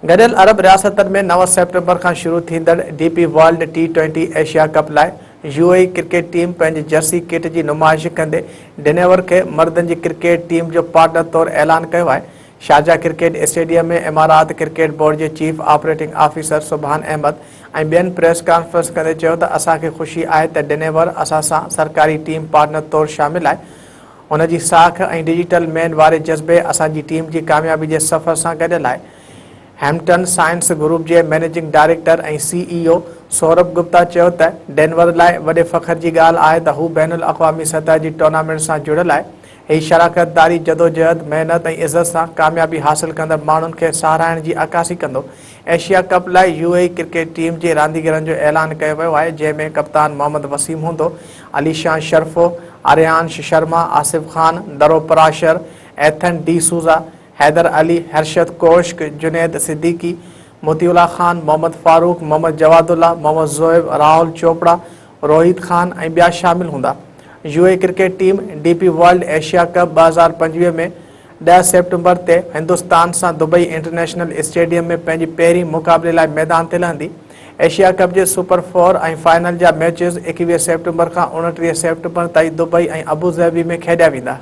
گڏيل عرب رياستن ۾ نو سيپٽمبر کان شروع ٿيندڙ D P world T twenty Asia cup لاء يو اي اي ڪرڪيٽ ٽيم پنهنجي جرسي ڪٽ جي نمائش ڪندي ڊنيور کي مردن جي ڪرڪيٽ ٽيم جو پارٽنر طور اعلان ڪيو آهي. شارجا ڪرڪيٽ اسٽيڊيم ۾ امارات ڪرڪيٽ بورڊ جي chief operating officer Subhan Ahmed ۽ ٻين پريس ڪانفرنس ڪندي چيو ته اسان کي خوشي آهي ته ڊنيور اسان سان سرڪاري ٽيم پارٽنر طور شامل آهي هن جي ساک ۽ ڊجيٽل مين واري جذبي اسان جي ٽيم جي ڪاميابي جي سفر سان گڏيل آهي. هيمپٽن سائنس گروپ جي managing director ۽ C E O Saurabh Gupta چيو ته ڊينور لاء وڏي فخر جي ڳالهه آهي ته هو بين الاقوامي سطح جي ٽورنامينٽ سان جڙيل آهي. هي شراڪت داري جدوجهد، محنت ۽ عزت سان ڪاميابي حاصل ڪندڙ ماڻهن کي ساراهڻ جي عڪاسي ڪندو. ايشيا ڪپ لاء يو اي اي ڪرڪيٽ ٽيم جي رانديگرن جو اعلان ڪيو ويو آهي جنهن ۾ ڪپتان محمد وسيم هوندو، علي شان شرفو، Aryansh Sharma, Asif Khan, Dhruv Parashar, Ethan De Souza, Haider Ali, Harshit Kaushik, Junaid Siddiqui, Muti Ullah Khan, Muhammad Farooq, Muhammad Jawad Ullah, Muhammad Zohaib, Rahul Chopra, Rohit Khan ۽ ٻيا شامل هوندا. U A cricket team D P world Asia cup 2025 ۾ ڏهه September تي هندستان سان Dubai international stadium ۾ پنهنجي پهرين مقابلي لاء ميدان تي لهندي. ايشيا ڪپ جي سپر فور ۽ فائنل جا ميچز 21 سيپٽمبر کان 29 سيپٽمبر تائين دبئي ۽ ابوظهبي ۾ کيڏيا ويندا.